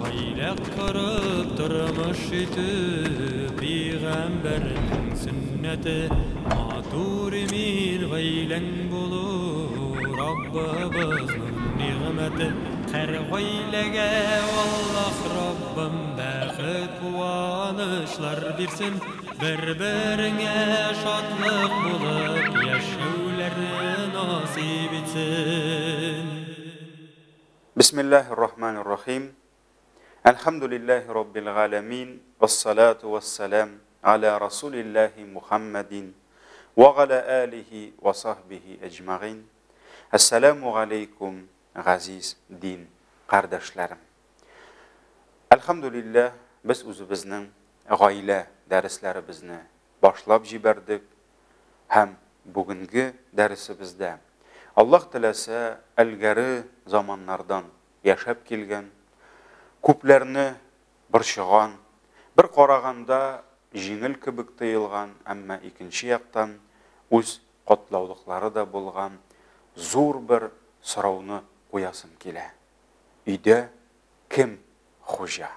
Гаилә корып тормыш итү пәйгамбәрнең сөннәте. Матур имин гаиләң булу Раббыбызның нигъмәте. Һәр гаиләгә Аллаһ Раббым бәхет, куанычлар бирсен. Бер-береңә шатлык булып яшәүләрне насыйп итсен. Бисмиллаһир рахманир рахим. Әлхәмдүлиллаһи раббил галәмин. Вассалату вассалам аля расулиллаһи Мухаммадин ва галя алихи ва сахбихи әҗмәгыйн. Әссәламу галәйкүм, газиз дин кардәшләрем. Әлхәмдүлилләһ, без үзебезнең гаилә дәресләребезне башлап җибәрдек һәм бүгенге дәресебездә Аллаһ теләсә, элгәре заманнардан яшәп килгән, күпләрне борчыган, бер караганда җиңел кебек тоелган, әмма икенче яктан үз катлаулыклары да булган зур бер сорауны куясым килә. Өйдә кем хуҗа?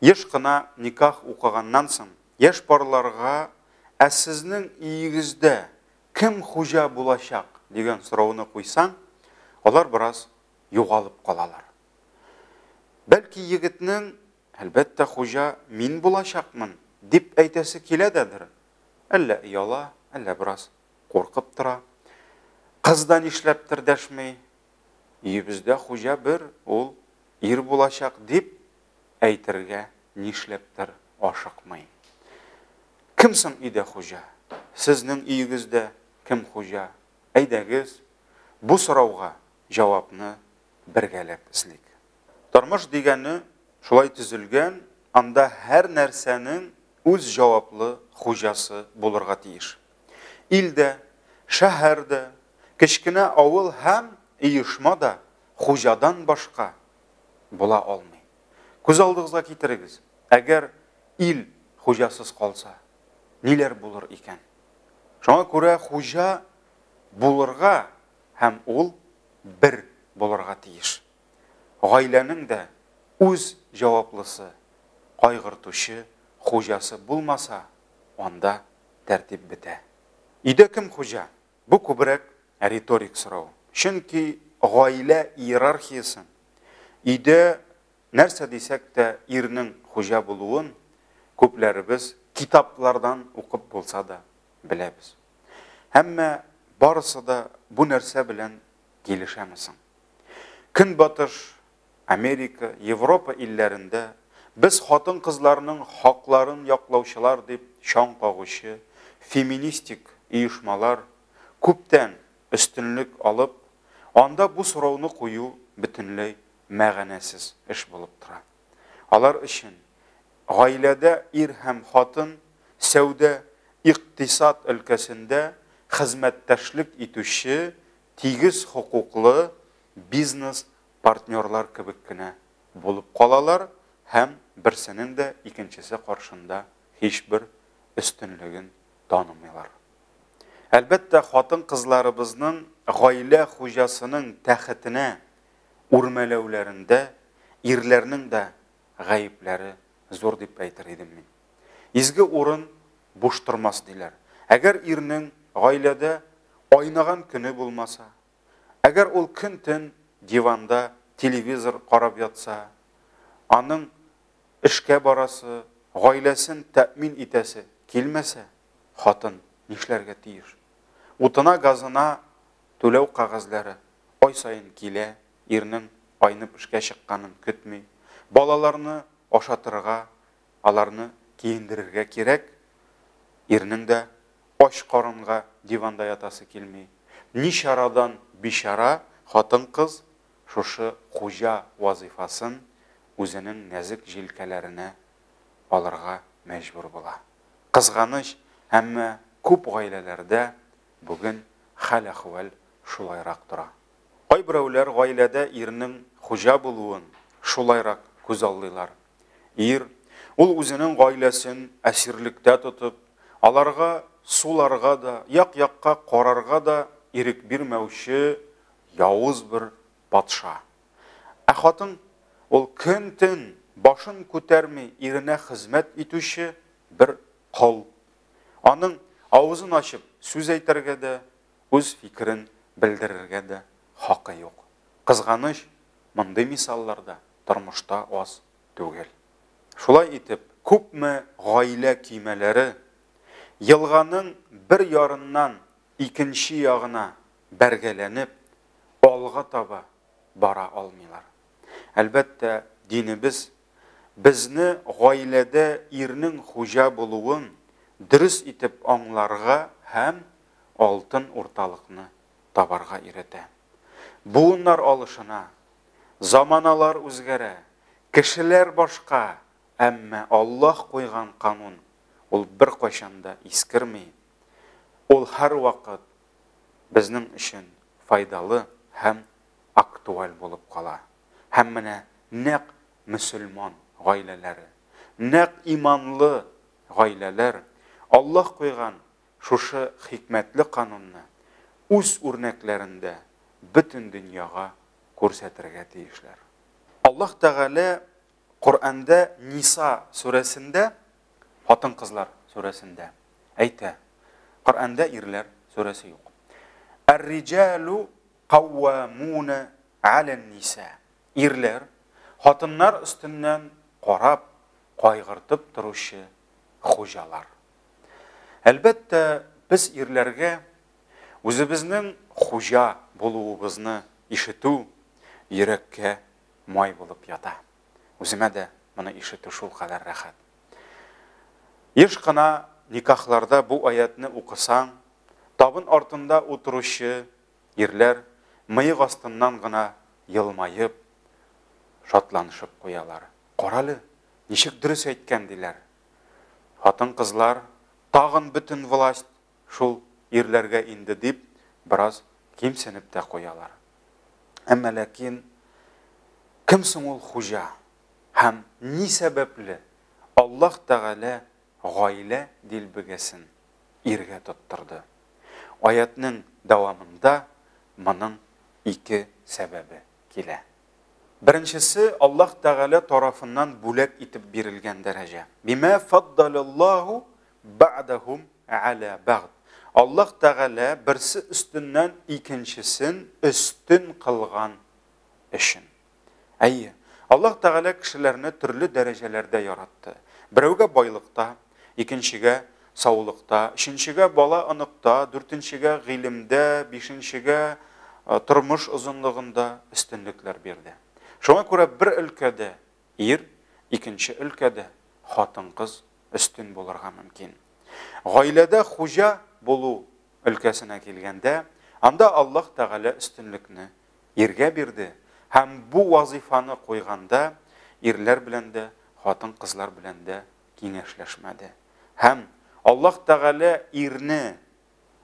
Еш кына никах укыганнан соң, яшь парларга, Ә сезнең өегездә кем хуҗа булачак? дигән сорауны куйсаң, алар бераз югалып калалар. Бәлки егетнең, Әлбәттә, хуҗа мин булачакмын, дип әйтәсе килә дәдер. Әллә ояла, әллә бераз куркып тора. Кыз да нишләптер дәшми. Өебездә хуҗа бер, ул ир булачак, дип әйтергә нишләптер ашыкмый. Кем соң өйдә хуҗа? Сезнең өегездә кем хуҗа? Әйдәгез, бу сорауга җавапны бергәләп эзлик. Тормыш дигәне шулай төзелгән, анда һәр нәрсәнең үз җаваплы хуҗасы булырга тиеш. Ил дә, шәһәр дә, кечкенә авыл һәм оешма да хуҗадан башка була алмый. Күз алдыгызга китерегез, әгәр ил хуҗасыз калса, ниләр булыр икән? Шуңа күрә хуҗа булырга һәм ул бер булырга тиеш. Гаиләнең дә үз җаваплысы, кайгыртучы хуҗасы булмаса, анда тәртип бетә. Өйдә кем хуҗа? Бу күбрәк риторик сорау. Чөнки гаилә иерархиясен, өйдә нәрсә дисәк тә ирнең хуҗа булуын күпләребез китаплардан укып булса да беләбез. Әмма барысы да бу нәрсә белән килешәме соң? Көнбатыш, Америка, Европа илләрендә без хатын-кызларның хакларын яклаучылар дип чаң кагучы феминистик оешмалар күптән өстенлек алып, анда бу сорауны кую бөтенләй мәгънәсез эш булып тора. Алар өчен гаиләдә ир һәм хатын сәүдә, икътисад өлкәсендә хезмәттәшлек итүче тигез хокуклы бизнес партнерлар кебек кенә булып калалар һәм берсенең дә икенчесе каршында һичбер өстенлеген танымыйлар. Әлбәттә, хатын-кызларыбызның гаилә хуҗасының тәхетенә үрмәләүләрендә ирләрнең дә гаепләре зур дип әйтер идем мин. Изге урын буш тормас диләр. Әгәр ирнең гаиләдә айнаган көне булмаса, әгәр ул көн-төн диванда телевизор карап ятса, аның эшкә барасы, гаиләсен тәэмин итәсе килмәсә, хатын нишләргә тиеш? Утына, газына түләү кәгазьләре ай саен килә, ирнең айнып эшкә чыкканын көтми. Балаларны ашатырга, аларны киендерергә кирәк, ирнең дә ач карынга диванда ятасы килми. Ничарадан бичара хатын-кыз шушы хуҗа вазыйфасын үзенең нәзек җилкәләренә алырга мәҗбүр була. Кызганыч, әмма күп гаиләләрдә бүген хәл-әхвәл шулайрак тора. Кайберәүләр гаиләдә ирнең хуҗа булуын шулайрак күзаллыйлар. Ир, ул үзенең гаиләсен әсирлектә тотып, аларга суларга да, як-якка карарга да ирек бирмәүче явыз бер патша. Ә хатын Ул көн-төн башын күтәрми иренә хезмәт итүче бер кол. Аның авызын ачып сүз әйтергә дә, үз фикерен белдерергә дә хакы юк. Кызганыч, мондый мисаллар да тормышта аз түгел. Шулай итеп, күпме гаилә көймәләре елганың бер ярыннан икенче ягына бәргәләнеп, алга таба бара алмыйлар. Әлбәттә, динебез безне гаиләдә ирнең хуҗа булуын дөрес итеп аңларга һәм алтын урталыкны табарга өйрәтә. Буыннар алышына, заманалар үзгәрә, кешеләр башка, әмма Аллаһ куйган канун ул беркайчан да искерми, ул һәрвакыт безнең өчен файдалы һәм актуаль булып кала. Һәм менә нәкъ мөселман гаиләләре, нәкъ иманлы гаиләләр Аллаһ куйган шушы хикмәтле канунны үз үрнәкләрендә бөтен дөньяга күрсәтергә тиешләр. Аллаһ Тәгалә Коръәндә Ниса сүрәсендә, хатын-кызлар сүрәсендә әйтә. Коръәндә ирләр сүрәсе юк. Әр-риҗалу каввамуна алән-ниса. Ирләр хатыннар өстеннән карап, кайгыртып торучы хуҗалар. Әлбәттә, без ирләргә үзебезнең хуҗа булуыбызны ишетү йөрәккә май булып ята. Үземә дә моны ишетү шулкадәр рәхәт. Еш кына никахларда бу аятьне укысаң, табын артында утыручы ирләр мыек астыннан гына елмаеп, шатланышып куялар. Карале, ничек дөрес әйткән, диләр. Хатын-кызлар, тагын бөтен власть шул ирләргә инде дип, бераз кимсенеп тә куялар. Әмма ләкин кем соң ул хуҗа һәм ни сәбәпле Аллаһ Тәгалә гаилә дилбегәсен иргә тоттырды? Аятьнең дәвамында моның ике сәбәбе килә. Беренчесе, Аллаһ Тәгалә тарафыннан бүләк итеп бирелгән дәрәҗә. Бимә фаддалаллаһу бәгъдәһум галә бәгъд. Аллаһ Тәгалә берсе өстеннән икенчесен өстен кылган өчен. Әйе, Аллаһ Тәгалә кешеләрне төрле дәрәҗәләрдә яратты. Берәүгә байлыкта, икенчегә саулыкта, өченчегә бала-оныкта, дүртенчегә гыйлемдә, бишенчегә тормыш озынлыгында өстенлекләр бирде. Шуңа күрә бер өлкәдә ир, икенче өлкәдә хатын-кыз өстен булырга мөмкин. Гаиләдә хуҗа булу өлкәсенә килгәндә, анда Аллаһ Тәгалә өстенлекне иргә бирде һәм бу вазыйфаны куйганда ирләр белән дә, хатын-кызлар белән дә киңәшләшмәде. Һәм Аллаһ Тәгалә ирне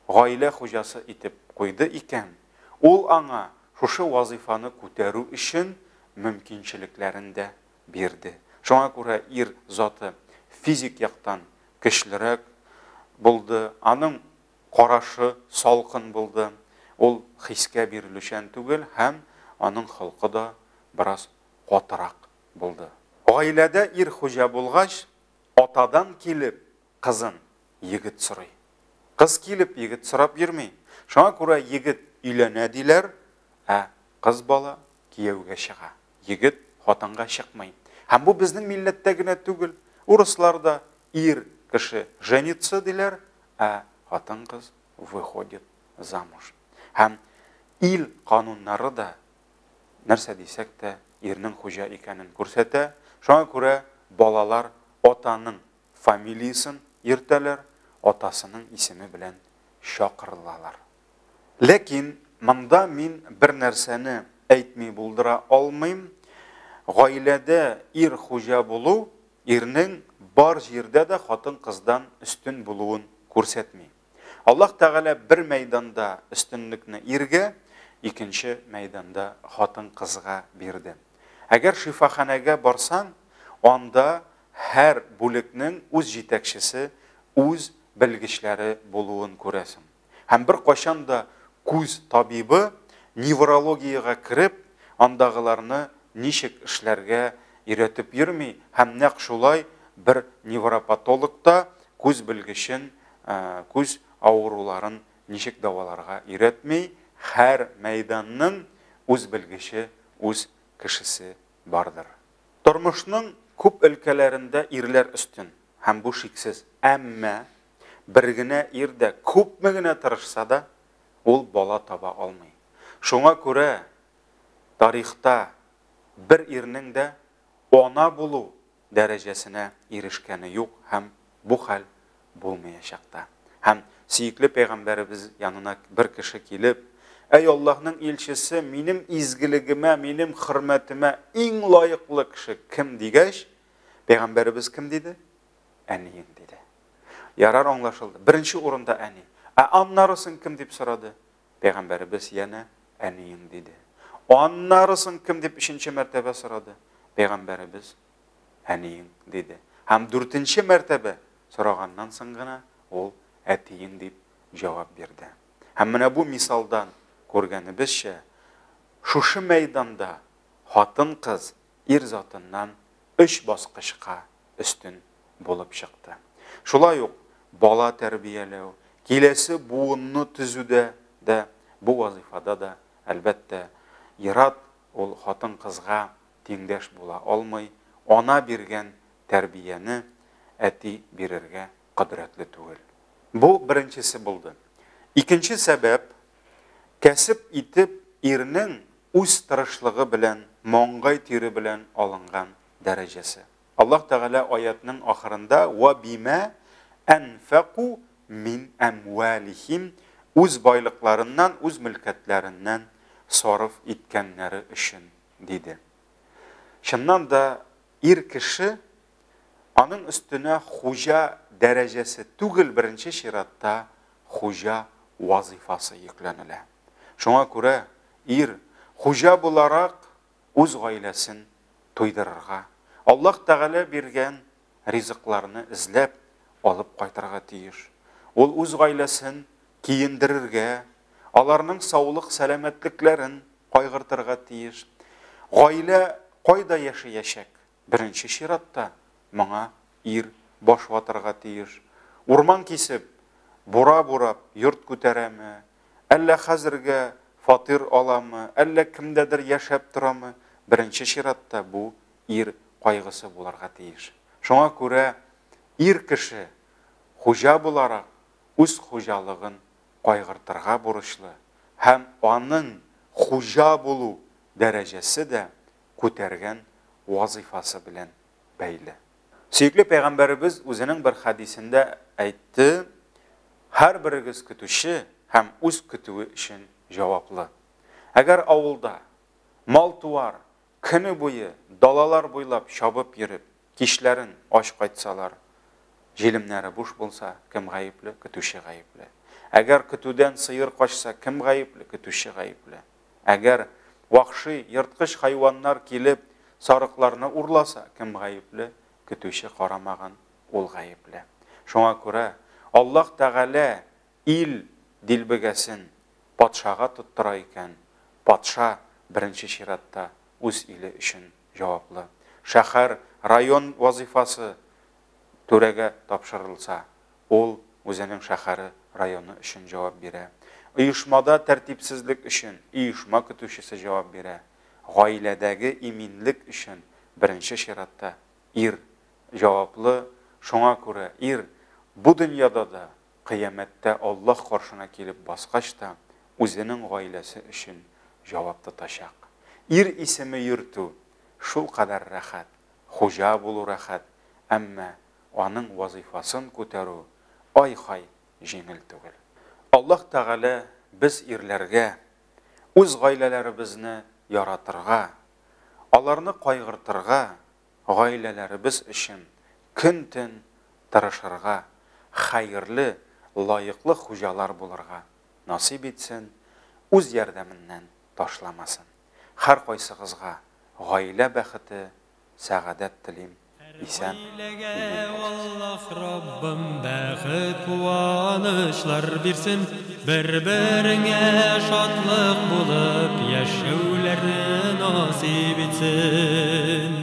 гаилә хуҗасы итеп куйды икән, ул аңа шушы вазыйфаны күтәрү өчен мөмкинчелекләрен дә бирде. Шуңа күрә ир заты физик яктан көчлерәк булды, аның карашы салкын булды, ул хискә бирелүчән түгел һәм аның холкы да бераз катырак булды. Гаиләдә ир хуҗа булгач, атадан килеп кызын егет сорый. Кыз килеп егет сорап йөрми. Шуңа күрә егет өйләнә диләр, ә кыз бала кияүгә чыга. Егет хатынга чыкмый. Һәм бу безнең милләттә генә түгел. Урыслар да ир кеше женится диләр, ә хатын-кыз выходит замуж. Һәм ил кануннары да нәрсә дисәк тә ирнең хуҗа икәнен күрсәтә. Шуңа күрә балалар атаның фамилиясен йөртәләр, атасының исеме белән чакырылалар. Ләкин монда мин бер нәрсәне әйтми булдыра алмыйм. Гаиләдә ир хуҗа булу ирнең бар җирдә дә хатын-кыздан өстен булуын күрсәтми. Аллаһ Тәгалә бер мәйданда өстенлекне иргә, икенче мәйданда хатын-кызга бирде. Әгәр шифаханәгә барсаң, анда һәр бүлекнең үз җитәкчесе, үз белгечләре булуын күрәсең. Һәм беркайчан да күз табибы неврологиягә кереп, андагыларны ничек эшләргә өйрәтеп йөрми һәм нәкъ шулай бер невропатолог та күз белгечен күз авыруларын ничек дәваларга өйрәтми, һәр мәйданның үз белгече, үз кешесе бардыр. Тормышның күп өлкәләрендә ирләр өстен һәм бу шиксез. Әмма бер генә ир дә күпме генә тырышса да, ул бала таба алмый. Шуңа күрә тарихта бер ирнең дә ана булу дәрәҗәсенә ирешкәне юк һәм бу хәл булмаячак та. Һәм сөекле пәйгамбәребез янына бер кеше килеп, Әй Аллаһның илчесе, минем изгелегемә, минем хөрмәтемә иң лаеклы кеше кем дигәч, пәйгамбәребез кем диде? Әниең диде. Ярар, аңлашылды. Беренче урында әни. Ә аннарысын кем дип сорады? Пәйгамбәребез янә әниең диде. Аннарысын кем дип өченче мәртәбә сорады? Пәйгамбәребез әниең диде. Һәм дүртенче мәртәбә сораганнан соң гына ул әтиең дип җавап бирде. Һәм менә бу мисалдан күргәнебезчә, шушы мәйданда хатын-кыз ир затыннан өч баскычка өстен булып чыкты. Шулай ук бала тәрбияләү, киләсе буынны төзүдә дә, бу вазифада да, әлбәттә, ир-ат ул хатын-кызга тиңдәш була алмый, ана биргән тәрбияне әти бирергә кодрәтле түгел. Бу беренчесе булды. Икенче сәбәп, кәсеп итеп ирнең үз тырышлыгы белән, маңгай тире белән алынган дәрәҗәсе. Аллаһ Тәгалә аятның ахырында ва бима әнфәку мин әмвалихим үз байлыкларыннан, үз мөлкәтләреннән сарыф иткәннәре өчен диде. Чыннан да ир кеше аның өстенә хуҗа дәрәҗәсе түгел, беренче чиратта хуҗа вазифасы йөкләнелә. Шуңа күрә ир хуҗа буларак үз гаиләсен туйдырырга, Аллаһ Тәгалә биргән ризыкларны эзләп алып кайтырга тиеш. Ул үз гаиләсен киендерергә, аларның саулык сәламәтлекләрен кайгыртырга тиеш. Гаилә кайда яшәячәк? Беренче чиратта моңа ир баш ватырга тиеш. Урман кисеп, бура бурап йорт күтәрәме, әллә хәзергә фатир аламы, әллә кемдәдер яшәп торамы? Беренче чиратта бу ир кайгысы булырга тиеш. Шуңа күрә ир кеше хуҗа буларак үз хуҗалыгын кайгыртырга бурычлы һәм аның хуҗа булу дәрәҗәсе дә күтәргән вазифасы белән бәйле. Сөекле пәйгамбәребез үзенең бер хәдисендә әйтте, һәрберегез көтүче һәм үз көтүе өчен җаваплы. Әгәр авылда мал-туар көне буе далалар буйлап чабып йөреп, кичләрен ач кайтсалар, җилемнәре буш булса, кем гаепле? Көтүче гаепле. Әгәр көтүдән сыер качса, кем гаепле? Көтүче гаепле. Әгәр вахши, ерткыч хайваннар килеп, сарыкларны урласа, кем гаепле? Көтүче карамаган, ул гаепле. Шуңа күрә Аллаһ Тәгалә ил дилбегәсен патшага тоттыра икән, патша беренче чиратта үз иле өчен җаваплы. Шәһәр, район вазифасы түрәгә тапшырылса, ул үзенең шәһәре, районы өчен җавап бирә. Оешмада тәртипсезлек өчен оешма көтүчесе җавап бирә. Гаиләдәге иминлек өчен беренче чиратта ир җаваплы. Шуңа күрә ир бу дөньяда да, кыямәттә Аллаһ каршына килеп баскач та үзенең гаиләсе өчен җавап тотачак. Ир исеме йөртү шул кадәр рәхәт, хуҗа булу рәхәт, әмма аның вазифасын күтәрү ай-хай җиңел түгел. Аллаһ Тәгалә без ирләргә үз гаиләләребезне яратырга, аларны кайгыртырга, гаиләләребез өчен көн-төн тырышырга, хәерле, лаеклы хуҗалар булырга насыйп итсен, үз ярдәменнән ташламасын. Һәр кайсыгызга гаилә бәхете, сәгадәт телим. Исән, имин булыгыз. Аллаһ Раббым бәхет, куанычлар бирсен. Бер-береңә шатлык булып яшәүләрне насыйп итсен.